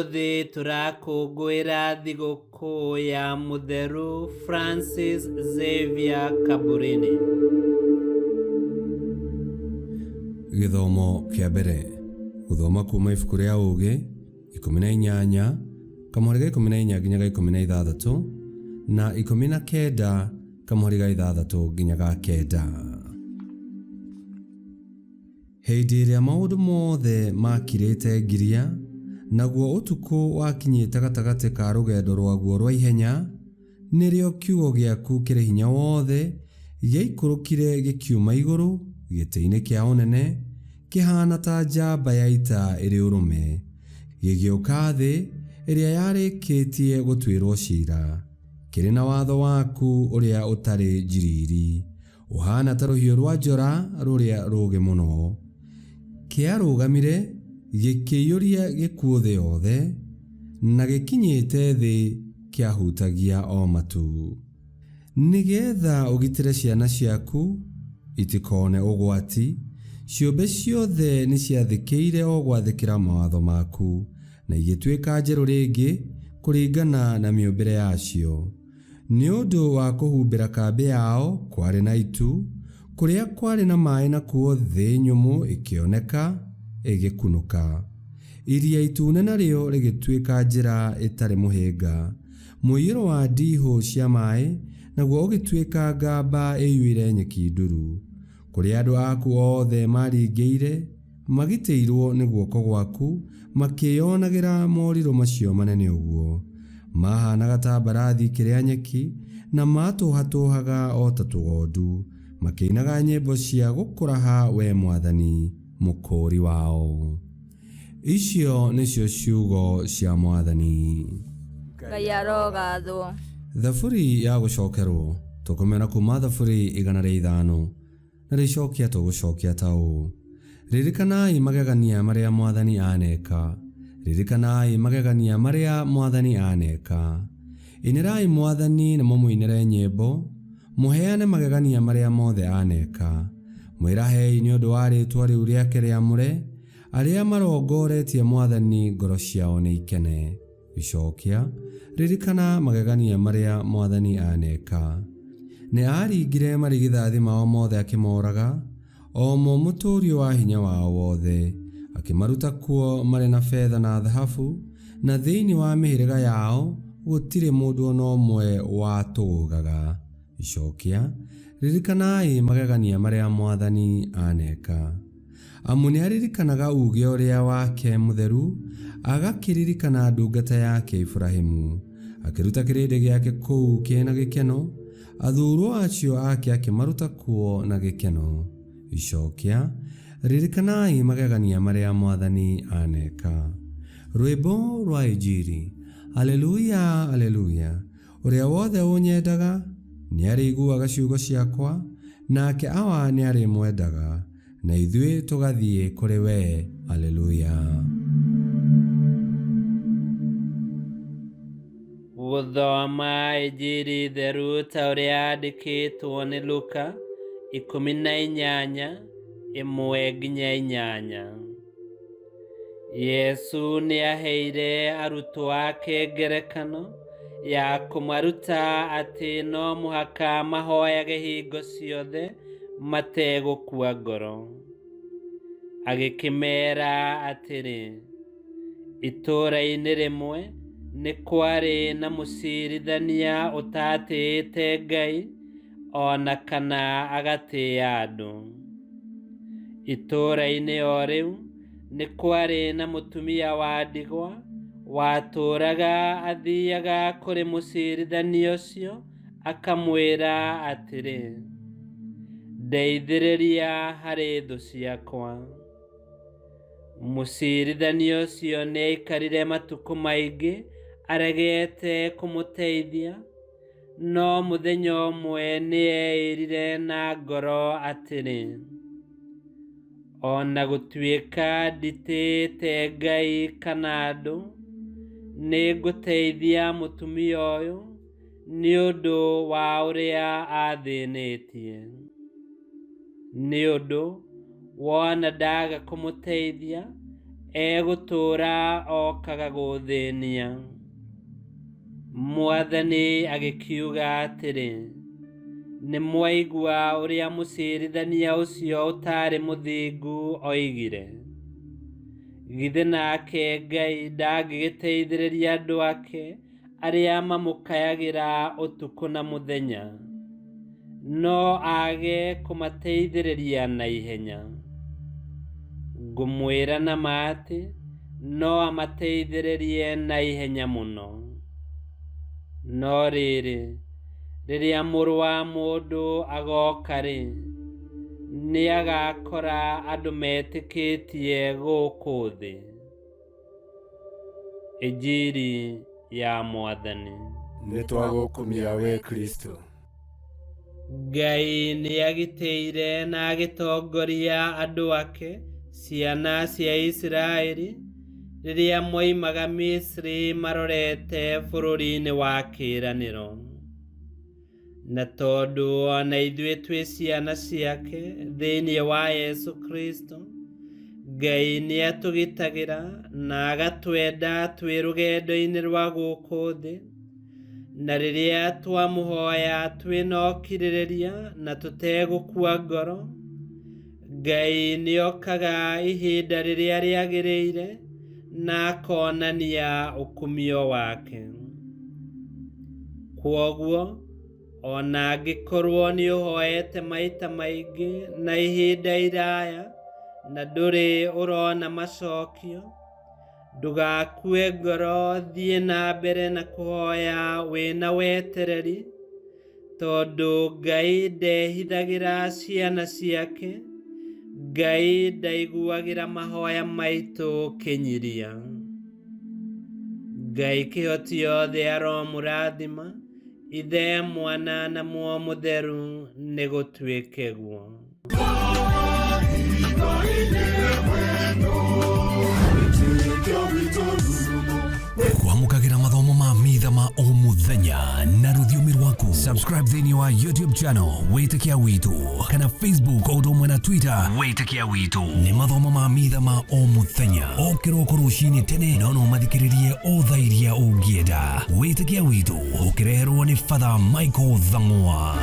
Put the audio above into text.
Ũmũthĩ tũrakũngũĩra thigũkũ ya Mũtheru Francis Xavier Cabrini. Gĩthomo kĩa mbere gũthoma kuma ibuku rĩa ũũgĩ 18 kamũhari ga 14 nginya ga 16 na 19 kamũhari ga 6 nginya ga 9. Hĩndĩ ĩrĩa maũndũ mothe maakirĩte ngiria, naguo ũtukũ wakinyĩte gatagatĩ ka rũgendo rwaguo rwa ihenya, nĩrĩo kiugo gĩaku kĩrĩ hinya wothe gĩaikũrũkire gĩkiuma igũrũ gĩtĩ-inĩ kĩa ũnene, kĩhaana ta njamba ya ita ĩrĩ ũrũme, gĩgĩũka thĩ ĩrĩa yarĩkĩtie gũtuĩrwo ciira, kĩrĩ na watho waku ũrĩa ũtarĩ njiriiri. Ũhaana ta rũhiũ rwa njora rũrĩa rũũgĩ mũno. Kĩarũgamire gĩkĩiyũria gĩkuũ thĩ yothe, na gĩkinyĩte thĩ kĩahutagia o matu. Nĩgeetha ũgitĩre ciana ciaku itikoone ũgwati, ciũmbe ciothe nĩciathĩkĩire o gwathĩkĩra mawatho maku, na igĩtuĩka njerũ rĩngĩ kũringana na mĩũmbĩre yacio. Nĩ ũndũ wa kũhumbĩra kambĩ yao kwarĩ na itu, kũrĩa kwarĩ na maĩ nakuo thĩ nyũmũ ĩkĩoneka ĩgĩkunũka. Iria Itune narĩo rĩgĩtuĩka njĩra ĩtarĩ mũhĩnga, mũiyũro wa ndihũ cia maĩ naguo ũgĩtuĩka ngamba ĩiyũire nyeki nduru, kũrĩa andũ aku othe maaringĩire Magitĩirwo nĩ guoko gwaku, makĩĩonagĩra morirũ macio manene ũguo. Maahaanaga ta mbarathi ikĩrĩa nyeki, na maatũhatũũhaga o ta tũgondu, makĩinaga nyĩmbo cia gũkũraha wee Mwathani, Mũkũũri wao. Icio nĩcio ciugo cia Mwathani. Ngai arogathwo. Thaburi ya gũcokerwo, tũkũmĩona kuuma Thaburi 105. Na rĩcokia tũgũcokia ta ũũ, Ririkanai magegania marĩa Mwathani aaneka, ririkanai magegania marĩa Mwathani aaneka. Inĩrai Mwathani na mũmũinĩre nyĩmbo, mũheane magegania marĩa mothe aaneka. Mwĩrahei nĩ ũndũ wa rĩĩtwa rĩu rĩake rĩamũre, arĩa marongoretie Mwathani ngoro ciao nĩikene. Icokia, Ririkana magegania marĩa Mwathani aaneka. Nĩ aaringire marigithathi mao mothe akĩmoraga, o mo mũtũũrio wa hinya wao wothe, akĩmaruta kuo marĩ na betha na thahabu, na thĩinĩ wa mĩhĩrĩga yao gũtirĩ mũndũ o na ũmwe watũgũgaga. Icokia, Ririkanai magegania marĩa Mwathani aaneka. Amu nĩaririkanaga uuge ũrĩa wake mũtheru, agakĩririkana ndungata yake Iburahimu. Akĩruta kĩrĩndĩ gĩake kũu kĩ na gĩkeno, athuurwo acio ake akĩmaruta kuo na gĩkeno. Icokia, Ririkanai magegania marĩa Mwathani aneka. Rwĩmbo rwa Injiri. Aleluya, Aleluya. Ũrĩa wothe ũnyendaga nĩarĩiguaga ciugo ciakwa, nake Awa nĩarĩmwendaga, na ithuĩ tũgathiĩ kũrĩ we. Aleluya. Gũthoma Injiri theru ta ũrĩa yandĩkĩtwo nĩ Luka 18 1-8. Yesu nĩ aheire arutwo ake ngerekano ya kũmaruta atĩ no mũhaka mahoyage hingo ciothe mategũkua ngoro. Agĩkĩmeera atĩrĩ, itũũra-inĩ rĩmwe nĩ kwarĩ na mũcirithania ũtatĩĩte Ngai o na kana agatĩĩa andũ. Itũũra-inĩ o rĩu nĩ kwarĩ na mũtumia wa ndigwa watũũraga athiaga kũrĩ mũcirithania ũcio akamwĩra atĩrĩ, 'Ndeithĩrĩria harĩ thũ ciakwa.' Mũcirithania ũcio nĩ aikarire matukũ maingĩ aregete kũmũteithia, No mũthenya ũmwe nĩ eeĩrire na ngoro atĩrĩ, 'O na gũtuĩka nditĩĩte Ngai kana andũ, nĩ ngũteithia mũtumia ũyũ nĩ ũndũ wa ũrĩa athĩnĩtie. Nĩ ũndũ, wona ndaga kũmũteithia, Egũtũũra okaga gũũthĩnia. Mwathani agĩkiuga atĩrĩ, Nĩ mwaigua ũrĩa mũciirithania ũcio ũtaarĩ mũthingu oigire? Githĩ nake Ngai ndangĩgĩteithĩrĩria andũ ake arĩa mamũkayagĩra ũtukũ na mũthenya? No aage kũmateithĩrĩria na ihenya? Ngũmwĩra na ma atĩ, no amateithĩrĩrie na ihenya mũno. No rĩrĩ, rĩrĩa Mũrũ wa Mũndũ agooka-rĩ, nĩagakora andũ metĩkĩtie gũkũ thĩ? Injiri ya Mwathani. Nĩ twagũkumia we Kristo. Ngai nĩagitĩire na agĩtongoria andũ ake, ciana cia Isiraeli, rĩrĩa moimaga Misri marorete bũrũri-inĩ wa kĩĩranĩro. Na tondũ o na ithuĩ twĩ ciana ciake thĩinĩ wa Yesu Kristo, Ngai nĩ atũgitagĩra na agatwenda twĩ rũgendo-inĩ rwa gũkũ thĩ, na rĩrĩa twamũhoya twĩ na ũkirĩrĩria na tũtegũkua ngoro, Ngai nĩ okaga ihinda rĩrĩa rĩagĩrĩire na akonania ũkumio wake. Kwoguo, o na angĩkorwo nĩ ũhoete maita maingĩ na ihinda iraya na ndũrĩ ũrona macokio, ndũgakue ngoro, thiĩ na mbere na kũhoya wĩna wetereri, tondũ Ngai ndehithagĩra ciana ciake, Ngai ndaiguagĩra mahoya maitũ kĩnyiria. Ngai kĩhoti yothe aromũrathima, Ithe, Mwana na Muoyo Mũtheru, nĩ gũtuĩke guo. Kwamũkagĩra mathomo ma mitha ma o mũthenya na rũthiomi rwaku. Subscribe thĩinĩ wa YouTube channel Wĩtĩkia Witũ kana Facebook o ũndũ ũmwe na Twitter Wĩtĩkia Witũ. Nĩ mathomo ma mitha ma o mũthenya o kĩroko rũcinĩ tene, no no mathikĩrĩrie o thaa iria ũngĩenda. Wĩtĩkia Witũ ũkĩreherwo nĩ Father Michael Thang'wa.